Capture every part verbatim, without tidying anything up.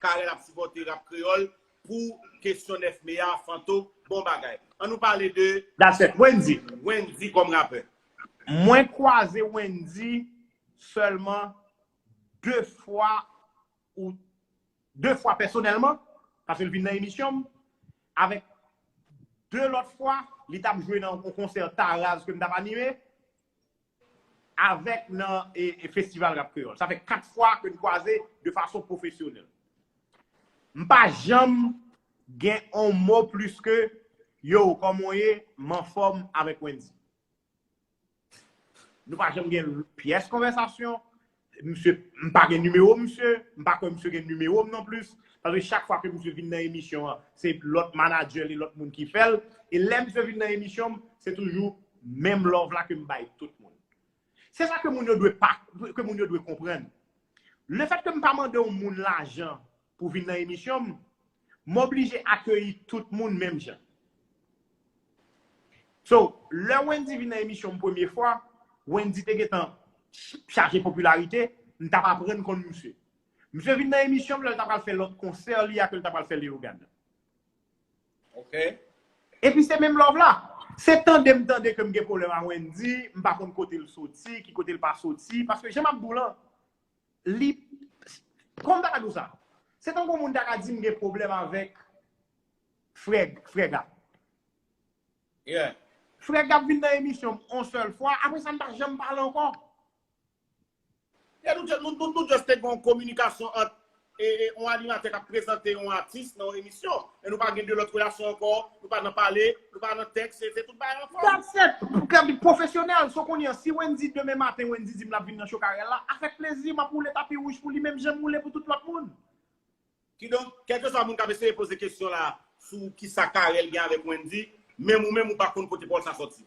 Carel ap sipòte rap kreyòl pou kesyon nèf me a, Fantom, bon bagay. An nou pale de That's it. Wendy. Wendy kòm rapè. Mwen kwaze Wendy sèlman de fwa ou de fwa pèsonèlman, paske l vin nan emisyon m, avèk de lòt fwa, li t ap jwe nan yon konsè Taraz ke m t ap anime, avèk nan e, e festival rap kreyòl. Sa fè kat fwa ke n kwaze de fason pwofesyonèl. M pa janm gen yon mo plis ke yo, kòman w ye, m anfòm avèk Wendy. Nou pa janm gen pyès konvèsasyon. Misye, m pa gen nimewo misye, m pa kwè misye gen nimewo m non plis. Paske chak fwa ke misye vin nan emisyon an, se lòt manadjè li, lòt moun ki fè l. E lè misye vin nan emisyon m, se toujou menm love la ke m bay tout moun. Se sa ke moun yo dwe pa, ke moun yo dwe konprann. Lefèt ke m pa mande yon moun lajan pou vin nan emisyon m, m oblije akeyi tout moun menm jan. So, lè Wendy vin nan emisyon m premye fwa, Wendy te gentan chaje popilarite, m t ap aprann konn misye. Misye vin nan emisyon m lè l ta pral fè lòt konsè li a ke l ta pral fè Leyogàn. Ok. Epi se menm love la. Se tande m tande ke m gen pwoblèm a Wendy, m pa konn kote l soti, ki kote l pa soti, paske jan m ap di w lan, li, kòman m ta ka di w sa? Se tankou moun ta ka di m gen pwoblèm avèk frè, frè Gap. Yeah. Frè Gap vin nan emisyon m yon sèl fwa, apre sa m pa janm pale ankò. Yeah, nou, nou, nou, nou just te gen yon kominikasyon ant e, e, yon animatè k ap prezante yon atis nan yon emisyon. E nou pa gen de lòt relasyon ankò, nou pa nan pale, nou pa nan tèks, se, se tout bagay anfòm. That's it. Pou kèm pwofesyonèl, so konnen si Wendy demen maten, Wendy di m l ap vin nan show Carel la, avèk plezi, m ap woule tapi wouj pou li, menm jan m woule pou tout lòt moun. Kidonk, kèlkeswa moun k ap eseye poze kesyon la sou kisa Carel gen avèk Wendy, menm ou menm ou pa konn kote pawòl sa sòti.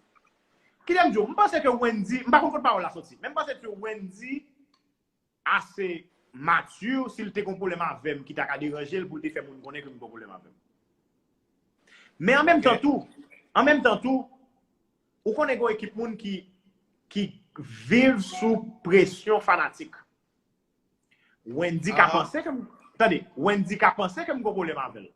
Kite m di w, m panse ke Wendy, m pa konn kote pawòl la sòti, men m panse ke Wendy ase mature, si l te gen yon pwoblèm avè m ki ta ka deranje l pou l te fè moun konnen ke m gen yon pwoblèm avè m. Men an menm tan tou, an menm tan tou, ou konnen gen yon ekip moun ki, ki viv sou presyon fanatik. Wendy ka panse ke m, tande, Wendy ka panse ke m gen yon pwoblèm avè l.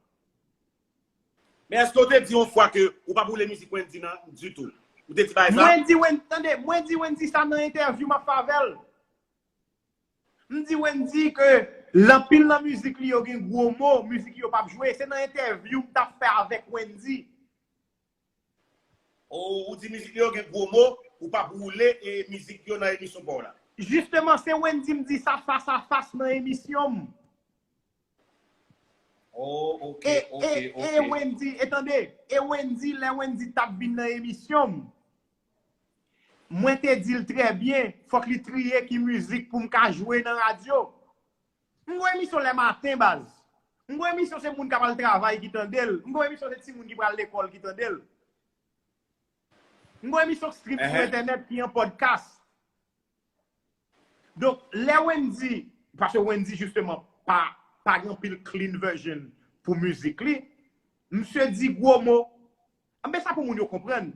Men èske w te di yon fwa ke ou p ap woule mizik Wendy nan ditou? Ou te di bagay sa? Mwen di Wendy, tande, mwen di Wendy sa nan entèvyou m ap fè avè l. M di Wendy ke l anpil nan mizik li yo gen gwo mo, mizik yo p ap jwe. Se nan entèvyou m t ap fè avèk Wendy. Ou, ou di mizik li yo gen gwo mo, ou p ap woule e mizik yo nan emisyon pa w la. Jisteman, se Wendy m di sa fas a fas nan emisyon m. Oh, ok, E, ok, e, e ok. Wendy, e tande, e Wendy, lè Wendy t ap vin nan emisyon m, mwen te di l trè byen, fòk li triye ki mizik pou m ka jwe nan radyo. M gon emisyon lè maten, baz. M gon emisyon se moun k ap al travay ki tande l. M gon emisyon se timoun ki pral lekòl ki tande l. M gon emisyon k stream sou entènèt ki an podcast. Donk, lè Wendy, paske Wendy, jisteman, pa, pa gen anpil clean version pou mizik li, misye di gwo mo. Anben, sa pou moun yo konprann.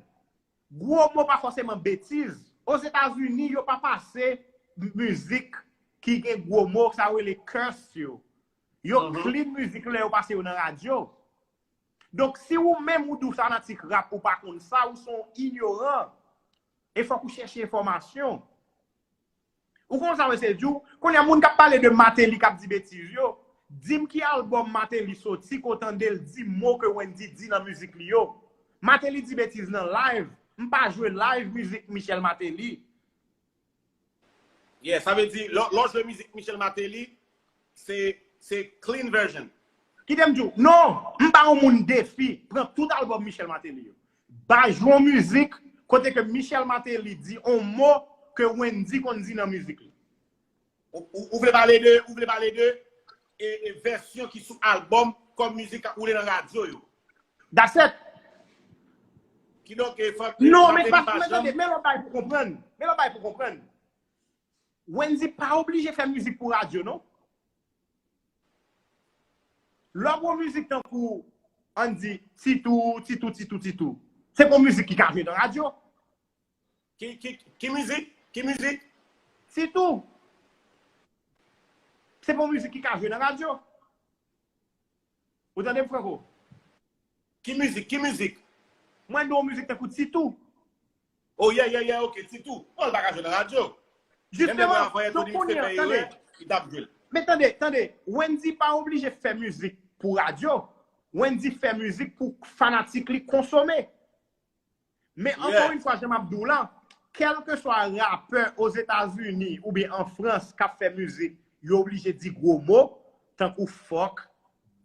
Gwo mo pa fòseman betiz. Ozetazini, yo pa pase mizik ki gen gwo mo, sa yo rele curse yo. Yo clean mizik lè yo pase yo nan radyo. Donk, si ou menm ou di w fanatik rap, ou pa konn sa, ou se yon inyoran. E fòk ou chèche enfòmasyon. Ou konn sa mwen se di w? Kounye a, moun k ap pale de Martelly k ap di betiz yo, di m ki albòm Martelly soti ke w tande l di mo ke Wendy di nan mizik li yo. Martelly di betiz nan live. M pa jwe live mizik Michel Martelly. Yeah, sa vle di, lè, lè w jwe mizik Michel Martelly, se, se clean version. Kite m di w, non, m ba yon moun defi, pran tout albòm Michel Martelly yo. Ba jwe yon mizik kote ke Michel Martelly di yon mo ke Wendy konn di nan mizik li. Ou, ou, ou vle pale de, ou vle pale de e, e vèsyon ki sou albòm kòm mizik k ap woule nan radyo yo. That's it. Kidonk, e, fòk Non, fòk men te pa, di pa men janm. Tande, men lòt bagay pou konprann. Men lòt bagay pou konprann. Wendy pa oblije fè mizik pou radyo, non. Lè w pran mizik tankou, ann di, Titou, Titou, Titou, Titou. Se pa yon mizik ki ka jwe nan radyo. Ki, ki, ki mizik? Ki mizik? Titou. Se pa yon mizik ki ka jwe nan radyo. Ou tande m, Franco? Ki mizik? Ki mizik? Mwen di w mizik tankou Titou. Oh, yeah, yeah, yeah, ok, Titou. Bon, l pa ka jwe nan radyo. Jisteman, donk kounye a, tande. Men tande, tande, Wendy pa oblije fè mizik pou radyo. Wendy fè mizik pou fanatik li konsome. Men ankò yon fwa, jan m ap di w la, kèlkeswa rapè Ozetazini oubyen an Frans k ap fè mizik, yo oblije di gwo mo, tankou fuck,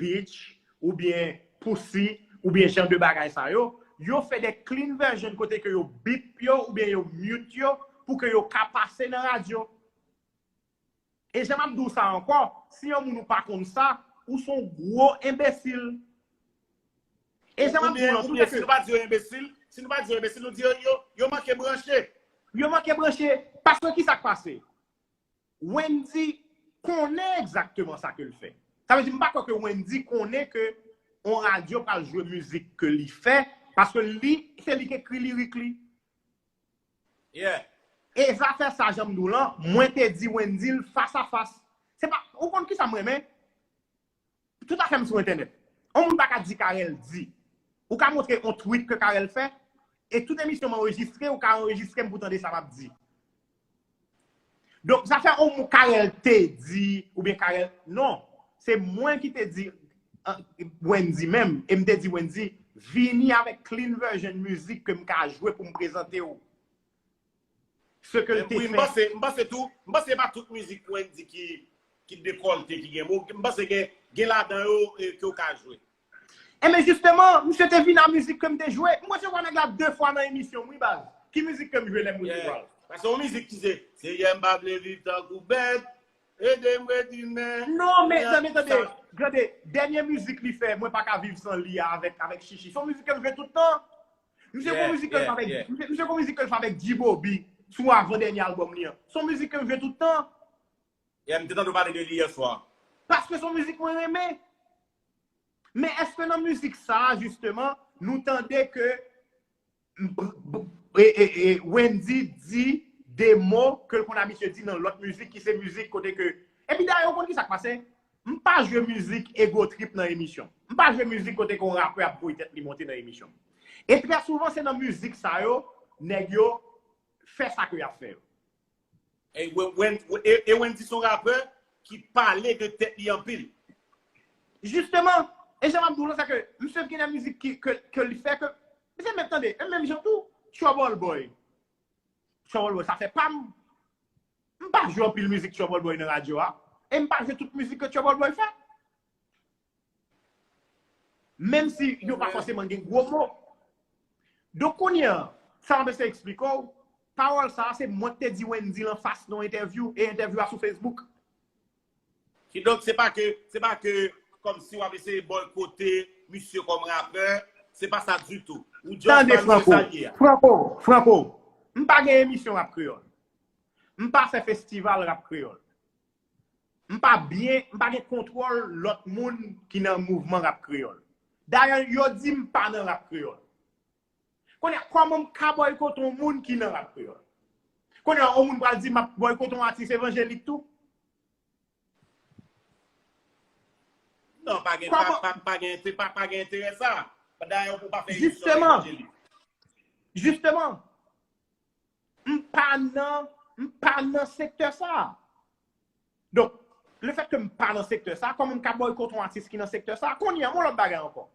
bitch, oubyen pussy, oubyen jan de bagay sa yo. Yo fè de clean version kote ke yo bip yo oubyen yo mute yo pou ke yo ka pase nan radyo. E jan m ap di w sa ankò, si yon moun ou pa konn sa, ou se yon gwo enbesil. E jan m ap di w lan tou, si nou pa di yo enbesil, si nou pa di yo enbesil, nou di yo, yo, yo manke branche. Yo manke branche. Paske ki sa k pase? Wendy konnen egzakteman sa ke l fè. Sa vle di, m pa kwè ke Wendy konnen ke yon radyo pral jwe mizik ke li fè, paske li, se li k ekri lirik li. Yeah. E zafè sa, jan m di w lan, mwen te di Wendy l fas a fas. Se pa, ou konn ki sa m renmen? Tout afè m sou entènèt. Yon moun pa ka di Carel di. Ou ka montre yon tweet ke Carel fè, e tout emisyon m anrejistre, ou ka anrejistre m pou tande sa m ap di. Donk, zafè yon moun Carel te di, oubyen Carel, non. Se mwen ki te di Wendy menm, e m te di Wendy, vini avèk clean version mizik ke m ka jwe pou m prezante w. Se ke l te fè. M panse, m panse tou, m panse se pa tout mizik Wendy ki, ki dekòlte, ki gen mo. M panse gen, gen ladan yo ke w ka jwe. Enben jisteman, misye te vin a mizik ke m te jwe. M resevwa nèg la de fwa nan emisyon m, wi, baz. Ki mizik ke m jwe lè m resevwa l? Paske yon mizik ki se, Seyè, m pa vle viv tankou bèt, ede m retounen. Non, men tande, tande, tande, dènye mizik li fè, Mwen pa ka viv san li a, avèk, avèk Chichi. Se yon mizik ke m jwe tout tan. Misye gon mizik ke l fè avèk, misye gon mizik ke l fè avèk G-Bobby sou avan dènye albòm li an. Se yon mizik ke m jwe tout tan. Yeah, m te tande w pale de li yè swa. Paske se yon mizik mwen renmen. Men èske nan mizik sa a, jisteman, nou tande ke e, e, e, Wendy di de mo ke l konn abitye di nan lòt mizik ki se mizik kote ke. Epi dayè, ou konn ki sa k pase? M pa jwe mizik ego trip nan emisyon. M pa jwe mizik kote ke yon rapè ap voye tèt li monte nan emisyon. E trè souvan, se nan mizik sa yo, nèg yo fè sa ke y ap fè yo. E, Wen- Wen- e, e Wendy se yon rapè ki pale de tèt li anpil. Jisteman, e jan m ap di w lan, se ke misye gen de mizik ki, ke, ke li fè ke, misye menm tande, e menm jan tou, Trouble Boy. Trouble Boy, sa fè pa m. M pa jwe anpil mizik Trouble Boy nan radyo a. E m pa jwe tout mizik ke Trouble Boy fè. Menm si yo pa fòseman gen gwo mo. Donk, kounye a, sa m ap eseye eksplike w, pawòl sa a, se mwen ki te di Wendy l anfas nan yon entèvyou, e entèvyou a sou Facebook. Kidonk, se pa ke, se pa ke, kòmsi w ap eseye bòykote misye kòm rapè, se pa sa ditou. Ou just pa misye sa l ye a. Franco, Franco, m pa gen emisyon rap kreyòl. M pa fè festival rap kreyòl. M pa byen, m pa gen kontwòl lòt moun ki nan mouvman rap kreyòl. Dayè, yo di m pa nan rap kreyòl. Kounye a, kòman m ka bòykote yon moun ki nan rap kreyòl? Kounye a, yon moun pral di m ap bòykote yon atis evanjelik tou? Non, pa gen, pa, pa, pa gen, pa, pa gen enterè sa. Dayè, ou pa fè emisyon evanjelik. Jisteman, m pa nan, m pa nan sektè sa. Donk, lefètke m pa nan sektè sa, kòman m ka bòykote yon atis ki nan sektè sa? Kounye a, yon lòt bagay ankò.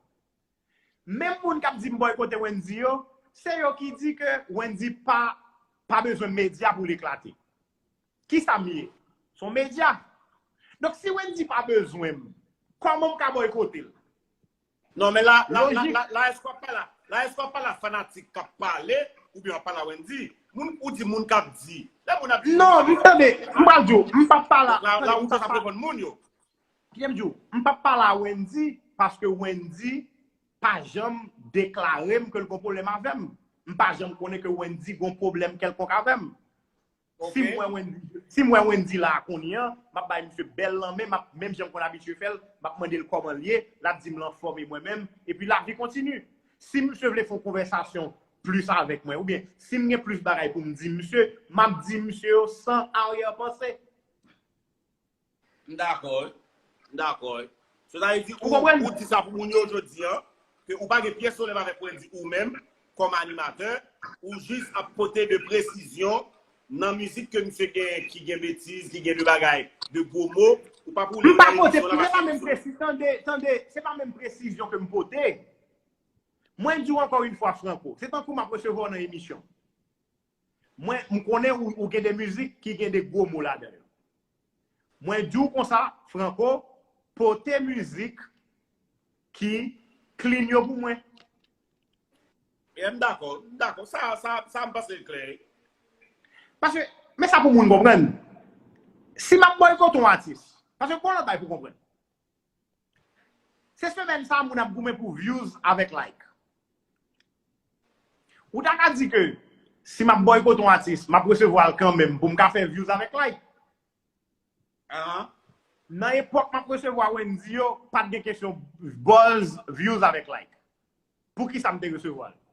Menm moun k ap di m bòykote Wendy yo, se yo ki di ke Wendy pa, pa bezwen medya pou l eklate. Kisa m ye? Se yon medya. Donk, si Wendy pa bezwen m, kòman m ka bòykote l? Non, men la, la, la, la, la, èske w ap pale a, la, èske w ap pale a fanatik k ap pale, oubyen w ap pale a Wendy? Moun, ou di moun k ap di. Lè moun ap di. Non, m tande, m pral di w, m p ap pale a. La, la, ou sa reponn moun yo. Kite m di w, m p ap pale a Wendy, paske Wendy pa janm deklare m ke l gon pwoblèm avè m. M pa janm konnen ke Wendy gon pwoblèm kèlkonk avè m. Si m wè Wendy, si m wè Wendy la kounye a, m ap bay misye bèl lanmen, m ap, menm jan m konn abitye fè l, m ap mande l kòman l ye, l ap di m l anfòm e mwen menm, epi lavi kontini. Si misye vle fè yon konvèsasyon plis avèk mwen, oubyen si m gen plis bagay pou m di misye, m ap di misye yo san aryè panse. M dakò wi. M dakò wi. So, sa vle di, ou, ou di sa pou moun yo jodi a, ke ou pa gen pyès pwoblèm avèk Wendy ou menm, kòm animatè, ou jis ap pote de presizyon nan mizik ke misye gen, ki gen betiz, ki gen de bagay, de gwo mo, ou pa pou li. M pa pote, se pa menm presizyon, tande, tande, se pa menm presizyon ke m pote. Mwen di w ankò yon fwa, Franco, se tankou m ap resevwa w nan emisyon. Mwen, m konnen ou, ou gen de mizik ki gen de gwo mo ladan yo. Mwen di w konsa, Franco, pote mizik ki clean yo pou mwen. Yeah, m dakò, m dakò. Sa, sa, sa m panse l klè. Paske, men sa pou moun konprann. Si m ap boykote yon atis, paske gon lòt bagay pou konprann. Se semèn sa moun ap goumen pou views avèk like. Ou ta ka di ke si m ap boykote yon atis, m ap resevwa l kanmenm pou m ka fè views avèk like. Nan epòk m ap resevwa Wendy yo, pa t gen kesyon buzz, views avèk like. Poukisa m te resevwa l?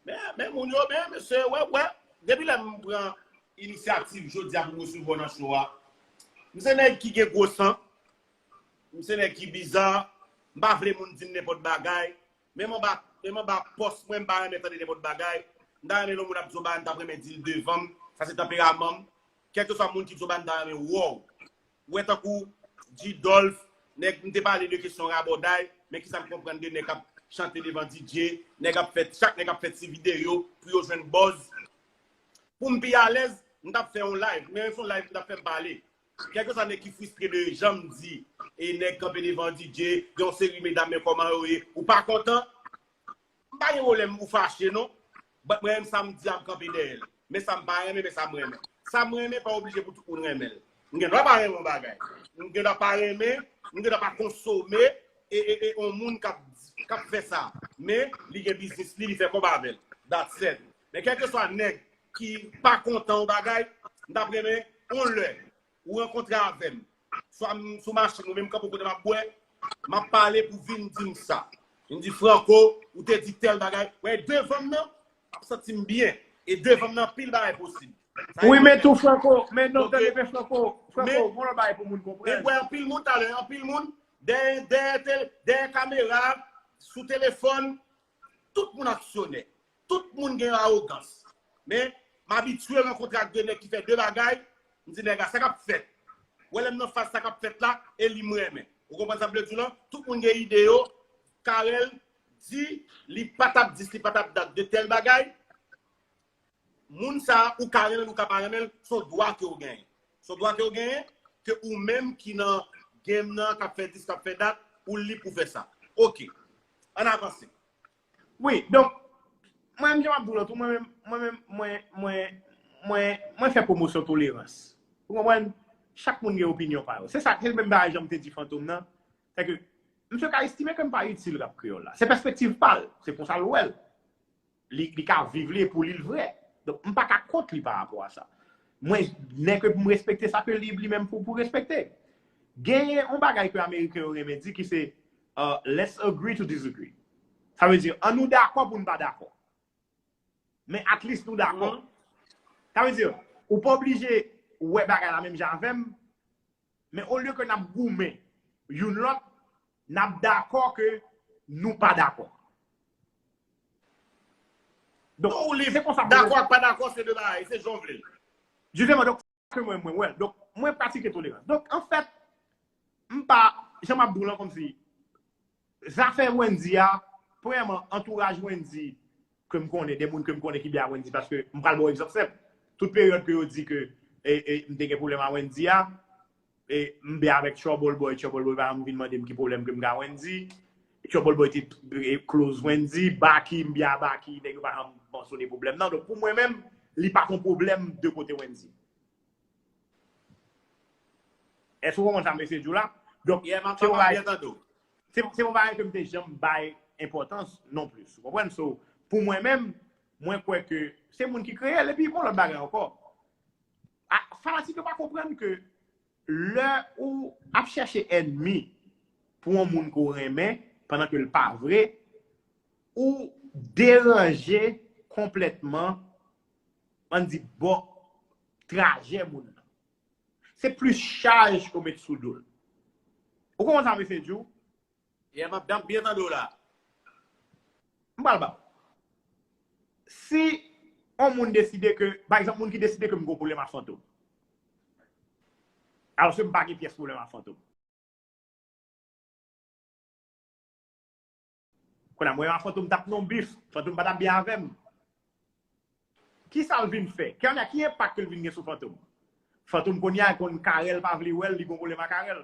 Men, men moun yo, men mesye, wè, wè, depi lè m pran inisyativ jodi a pou m resevwa w nan show a, m se nèg ki gen gwo san, m se nèg ki biza, m pa vle moun di m nenpòt bagay, menm anba, menm anba pòs mwen, m pa renmen tande nenpòt bagay, m ta renmen lè yon moun ap di yon bagay, m t ap renmen di l devan m, sa se tanperaman m, kèlkeswa moun ki di yon bagay, m ta renmen wè w. Ou wè tankou G Dolph, nèg m te pale de kesyon rabòday, men kisa m konprann de nèg k ap chante devan D J, nèg ap fè, chak nèg ap fè ti videyo pou yo jwenn buzz. Pou m pi alèz, m t ap fè yon live, men se yon live m t ap fè m pale. Kèlkeswa nèg ki fristre de jan m di, e nèg kanpe devan D J, gen yon seri medam men kòman yo ye, ou pa kontan, m pa gen pwoblèm ou fache non. But mwen menm sa m di a m kanpe dèyè l. Men sa m pa renmen, men sa m renmen. Sa m renmen pa oblije pou tout moun renmen l. M gen dwa pa renmen yon bagay. M gen dwa pa renmen, m gen dwa pa konsome e e e yon moun k ap k ap fè sa. Men li gen biznis li, li fè kòb avè l. That's it. Men kèlkeswa nèg ki pa kontan yon bagay, m t ap renmen yon lè ou rankontre avè m, swa m sou machin ou menm kanpe kote m ap bwè, m ap pale pou vin di m sa. Vin di Franco, ou te di tèl bagay, wè devan m nan, m ap santi m byen. E devan m nan anpil bagay posib. Wi, men tou Franco, men non, tande men Franco, Franco, gon lòt bagay pou moun konprann. Men wè anpil moun talè, anpil moun dèyè dèyè dèyè kamera, sou telefòn, tout moun aksyonè. Tout moun gen awogans. Men, m abitye rankontre ak de nèg ki fè de bagay, m di nèg la, sa k ap fèt? Ou wè lè m nan faz sa k ap fèt la, e li m renmen. Ou konprann sa m vle di w lan? Tout moun gen ide yo, Carel di, li pa t ap dis, li pa t ap dat de tèl bagay. Moun sa a, ou ka renmen l, ou ka pa renmen l, se yon dwa ke w genyen. Se yon dwa ke w genyen, ke ou menm ki nan game nan, k ap fè dis, k ap fè dat, ou lib pou fè sa. Oke. Ann avanse. Wi, donk, mwen menm jan m ap di w la tou, mwen menm, mwen menm, mwen, mwen, mwen, mwen fè pwomosyon tolerans. Ou konprann? Chak moun gen opinyon pa yo. Se sa, se menm bagay jan m te di Fantom nan. Se ke, misye ka estime ke m pa itil rap kreyòl la. Se pèspektiv pa l. Se konsa l wè l. Li, li ka viv li e pou li l vre. Donk, m pa ka kont li pa rapò a sa. Mwen, nèg ke pou m respekte sa ke li, li menm pou, pou respekte. Genyen yon bagay ke Ameriken yo renmen di ki se uh, let's agree to disagree. Sa vle di, ann nou dakò pou n pa dakò. Men at least nou dakò. Sa vle di, ou pa oblije wè bagay la menm jan avè m, men olye ke n ap goumen youn lòt, n ap dakò ke nou pa dakò. Donk, se konsa pou dakò ak pa dakò, se de bagay, se jan w vle l. Jisteman, donk, ke mwen, mwen wè l. Donk, mwen pratike tolerans. Donk, anfèt, m pa, jan m ap di w lan, kòmsi, zafè Wendy a, premyèman, antouraj Wendy, ke m konnen, de moun ke m konnen ki byen a Wendy, paske m pral ba w egzanp senp. Tout peryòd ke yo di ke e, e, m te gen pwoblèm a Wendy a, e, m byen avèk Trouble Boy, Trouble Boy pa janm vin mande m ki pwoblèm ke m gen a Wendy. Trouble Boy te e, close Wendy, Baky, m byen a Baky, nèg yo pa janm mansyone pwoblèm nan. Donk, pou mwen menm, li pa t yon pwoblèm de kote Wendy. Èske w konprann sa m eseye di w la? Donk, se yon bagay, se, se yon bagay ke m te janm bay enpòtans non plis. Ou konprann? So, pou mwen menm, mwen kwè ke se moun ki kreye l. Epi, gon lòt bagay ankò. A, fanatik yo pa konprann ke lè ou ap chèche ènmi pou yon moun ke w renmen, pandan ke l pa vre, ou deranje konplètman, ann di, bò trajè moun nan. se plis chaj ou met sou do l. Ou konprann sa m eseye di w? Yeah, m ap, m ap byen tande w la. M pral ba w. Si yon moun deside ke, pa egzanp, moun ki deside ke m gen yon pwoblèm ak Fantom. Alòske m pa gen pyès pwoblèm ak Fantom. Kounye a, mwen ak Fantom t ap nan bif. Fantom pa t ap byen avè m. Ki sa l vin fè? Kounye a, ki enpak ke l vin gen sou Fantom? Fantom kounye a konn Carel pa vle wè l, li gen pwoblèm ak Carel.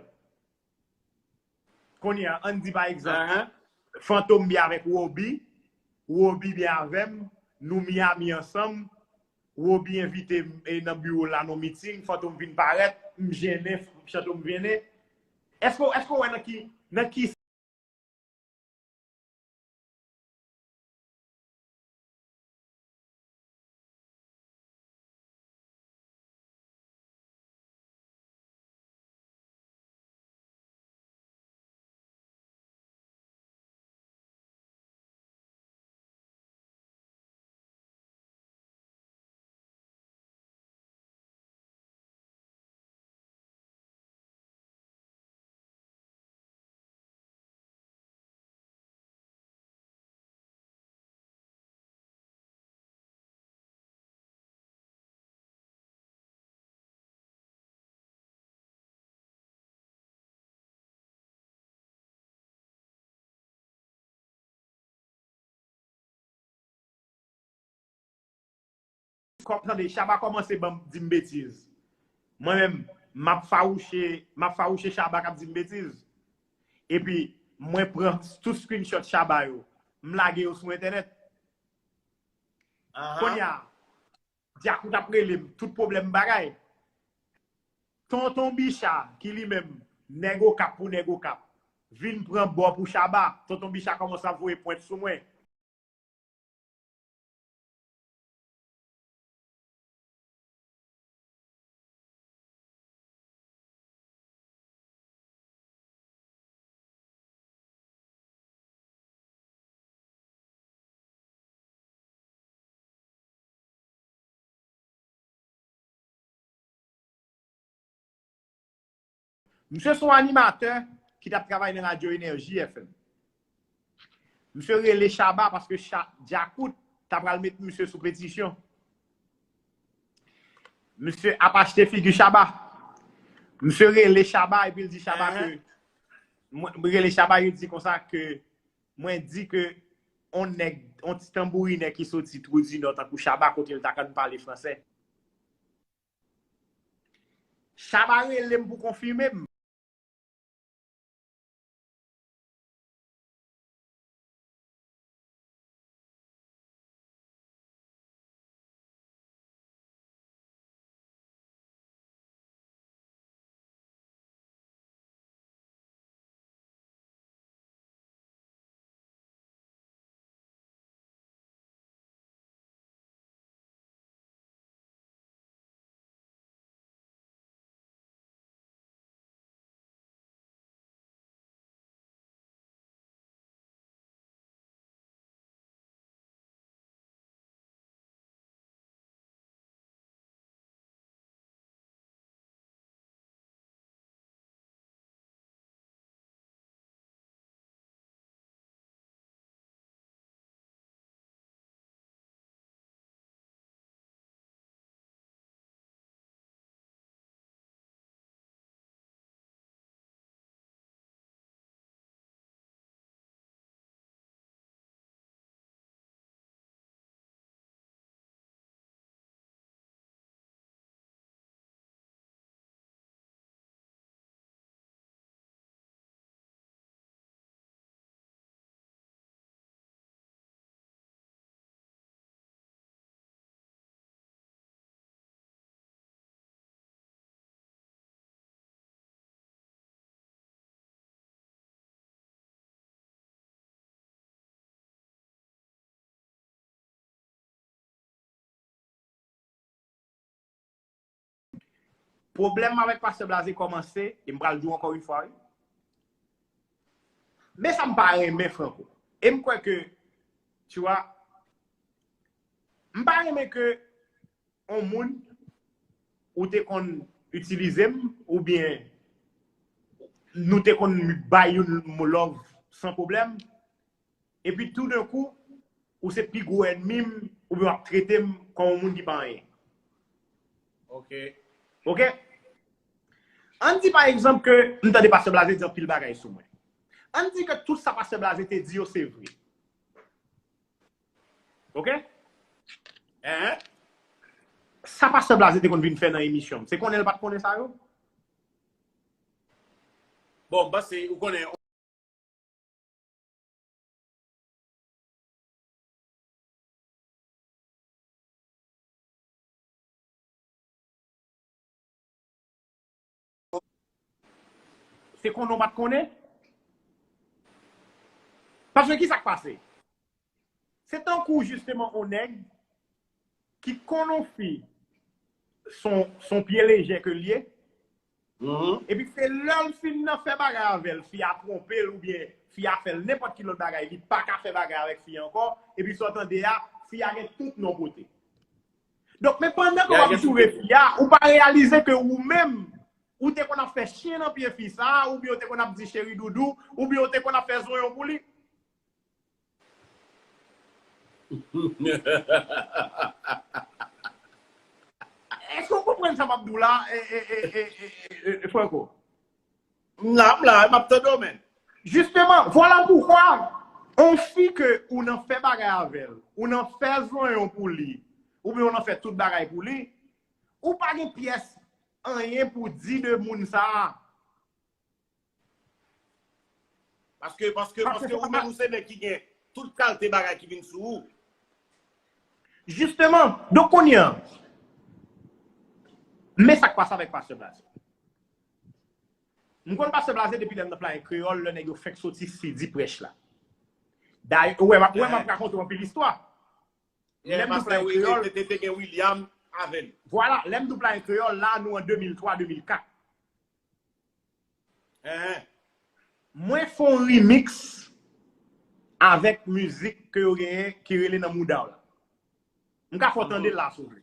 Kounye a, ann di pa egzanp, Fantom byen avèk Roby, Roby byen avè m, nou Miami ansanm, Roby envite m e nan biwo l la nan miting, Fantom vin parèt, m jennen, Fantom jennen. Èske, èske w wè nan ki, nan ki Kòm tande, Shabba kòmanse ban m, di m betiz. Mwen menm, m ap fawouche, m ap fawouche Shabba k ap di m betiz. Epi, mwen pran tout screenshot Shabba yo, m lage yo sou entènèt. Kounye a, Djakout ap rele m, tout pwoblèm bagay. Tonton Bicha, ki li menm, nèg Okap pou nèg Okap, vin pran bò pou Shabba. Tonton Bicha kòmanse ap voye pwent sou mwen. Misye se yon animatè ki t ap travay nan radyo Energy F M. Misye rele Shabba paske Djakout ta pral met misye sou petisyon. Misye ap achte figi Shabba. Misye rele Shabba epi l di Shabba ke, mwen rele Shabba, yo di konsa ke, mwen di ke on nèg, on ti tanbourinè ki soti Trou di Nò tankou Shabba, kote l ta konn pale fransè. Shabba rele m pou konfime m. Pwoblèm avèk Pastè Blaze kòmanse, e m pral di w ankò yon fwa, wi. Men sa m pa renmen, Franco. E m kwè ke, tu vois, m pa renmen ke yon moun ou te konn itilize m, oubyen nou te konn bay youn love san pwoblèm, epi toudenkou, ou se pi gwo ènmi m, oubyen w ap trete m kòm yon moun ki pa anyen. Ok. Ok? Ann di pa egzanp ke m tande Pastè Blaze di anpil bagay sou mwen. Ann di ke tout sa Pastè Blaze te di yo se vre. Ok? Hein? Sa Pastè Blaze te konn vin fè nan emisyon m, se konnen l pa t konnen sa yo? Bon, m panse, ou konnen, Se konnen w pa t konnen? Paske ki sa k pase? Se tankou jisteman yon nèg ki konn yon fi son, son pye lejè ke l ye, epi se lè l fin nan fè bagay avè l, fi a twonpe l oubyen fi a fè l nenpòt ki lòt bagay, li pa ka fè bagay avèk fi a ankò, epi sa w tande a, fi a gen tout non pote. Donk, men pandan ke w ap joure fi a, ou pa reyalize ke ou menm, ou te konn ap fè chen nan pye fi sa a, oubyen ou te konn ap di cheri doudou, oubyen ou te konn ap fè zonyon pou li. Èske w konprann sa m ap di w la, e, e, e, e, e, e, Franco? M la, m la, m ap tande w, men. Jisteman, vwala poukwa, yon fi ke ou nan fè bagay avè l, ou nan fè zonyon pou li, oubyen ou nan fè tout bagay pou li, ou pa gen pyès anyen pou di de moun sa a. Paske, paske, paske ou menm ou se nèg ki gen tout kalte bagay ki vin sou ou. Jisteman, donk kounye a, men sa k pase avèk Pastè Blaze. M konn Pastè Blaze depi lè m nan Playen Kreyòl, lè nèg yo fèk soti C D prèch la. Dayè, ou wè, m ap, ou wè, m ap rakonte w anpil istwa. Lè m nan Playen Kreyòl, te, te, te gen William avè l. Vwala, lè m nan Playen Kreyòl, la, nou an de mil twa, de mil kat. Hein. Mwen fè yon remix avèk mizik ke yo genyen ki rele Nan Mouda w la. M ka fè w tande l la, si w vle.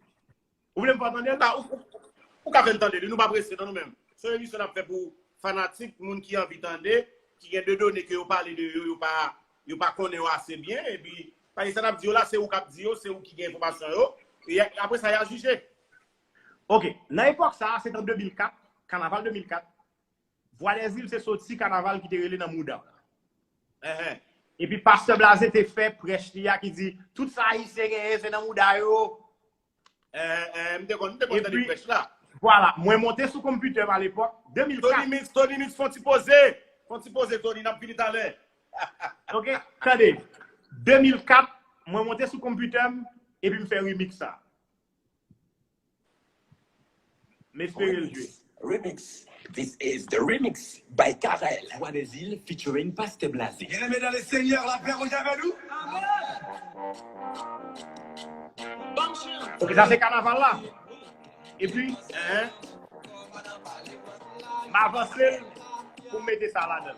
Ou vle m fè w tande l? Ou, ou, ou ka fè n tande li, nou pa prese, non, nou menm. Se yon emisyon n ap fè pou fanatik, moun ki anvi tande, ki gen de done ke yo pale de yo, yo pa, yo pa konnen yo ase byen, epi, paske sa n ap di yo la, se ou k ap di yo, se ou ki gen enfòmasyon yo, e apre sa, y a jije. Ok, nan epòk sa a, se t an de mil kat, kanaval de mil kat, Vwa dèzil se soti kanaval ki te rele Nan Mouda w la. Ehe. Epi Pastè Blaze te fè prèch li a ki di, tout sa Ayisyen genyen, se nan mouda yo. Eh, eh, m te konn, m te konn tande prèch la. Vwala, mwen monte sou konpitè m alepòk, de mil kat. Tony Mix, Tony Mix, fè yon ti poze. Fè yon ti poze, Tony, n ap vini talè. Ok, tande. De mil kat, mwen monte sou konpitè m, epi m fè remix sa. M espere l jwe. Remix. This is the remix by Carel. Vwa dèzil featuring Pastè Blaze. Bien-aimés dans le Seigneur, la paix rouge avec nous. Ok, sa se kanaval la. Epi, m avanse l pou m mete sa ladan.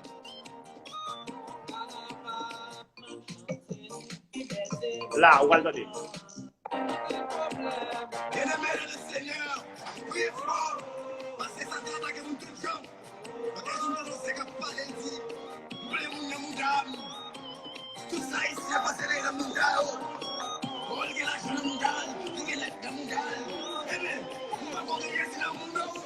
La, ou pral tande. Bien-aimés dans le Seigneur, priez fort, paske Satan atake moun tout jan. Mwen te jwenn yon mesaj k ap pale, l di, m vle moun nan mouda m. Tout sa Ayisyen panse nan mouda yo. Bon, li gen lajan nan mouda l, li gen lèt nan mouda l. Ebyen, nou pa konn reyèsi nan mouda w,